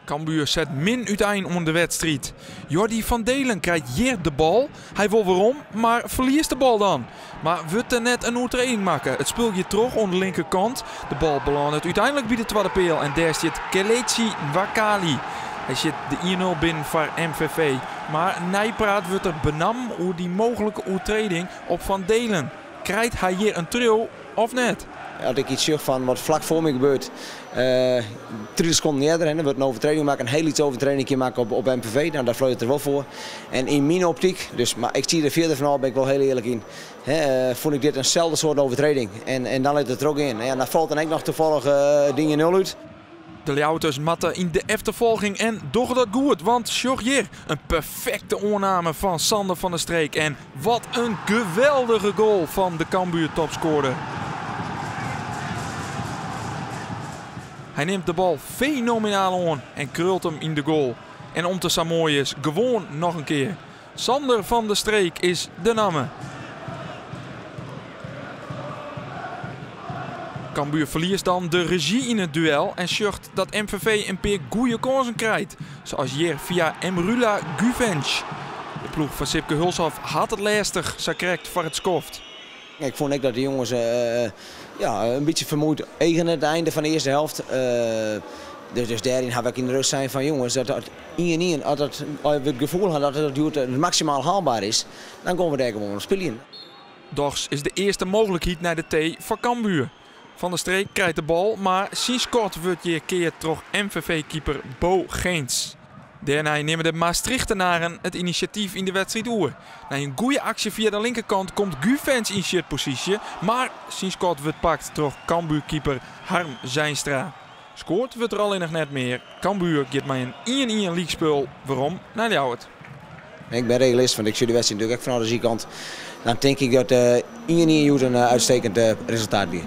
Cambuur set min útein oan de wedstriid. Jordy van Deelen krijt hjir de bal. Hy wol werom, mar ferliest de bal dan. Mar wurdt der net in oertrêding makke? It spul giet troch oan de linkerkant. De bal belânet úteinlik by de twadde peal en dêr stiet Kelechi Nwakali. Hy sjit de 1-0 binnen foar MVV. Mar neipraat wurdt der benammen oer dy mooglike oertrêding op Van Deelen. Krijt hy hjir in triuw of net? As ik yts sjoch fan wat flak foar my gebeurt, 30 sekonden earder, dan wurdt in overtreding makke, in hiel lyts overtredingje makke op MVV, nou daar fluit it der wol foar. En yn myn optyk, dus, mar ik stie der fierder fan ôf, bin ik wol hiel earlik yn, fûn ik dit inselde soart overtreding. En dan lit it trochgean. En dan falt dan ek noch tafallich ding 0 út. De Ljouwerters moatte yn de efterfolging en dogge dat goed, want sjoch hjir, in perfekte oanname fan Sander van der Streek en wat in geweldige goal fan de Cambuur topskoarder. Hy nimt de bal fenomenaal oan en krult him yn de goal. En om't er sa moai is, gewoan noch in kear. Sander van der Streek is de namme. Cambuur ferliest dan de rezjy yn it duel en sjocht dat MVV in pear goede kânsen krijt. Sa as hjir fia Emrullah Güvenç. De ploech fan Sipke Hulshoff hat it lêstich, sa krekt foar it skoft. Ik fûn ek dat de jonges ja, in bytsje fermuoid eagen it einde fan de earste helte. Dus dêryn ha ik yn de rêst sein fan jonges, dat 1-1, as dat, as we it gefoel ha dat it hjoed maksimaal haalbaar is, dan gean we dêr gewoan op spyljen. Dochs is de earste mooglikheid nei de tee foar Cambuur. Van der Streek krijt de bal, mar syn skot wurdt hjir keard troch MVV-keeper Bo Geens. Dêrnei nimme de Maastrichtenaren it inisjatyf yn de wedstriid oer. Nei in goede aksje fia de linkerkant komt Güvenç yn sjitposysje, mar syn skot wurdt pakt troch Cambuur-keeper Harm Zeinstra. Skoard wurdt der allinnich net mear. Cambuur giet mei in 1-1 lykspul werom nei Ljouwert. Ik bin realist, want ik sjoch de wedstriid natuerlik ek fanôf de sydkant. Dan tink ik dat 1-1 hjoed in uitstekend resultaat wie.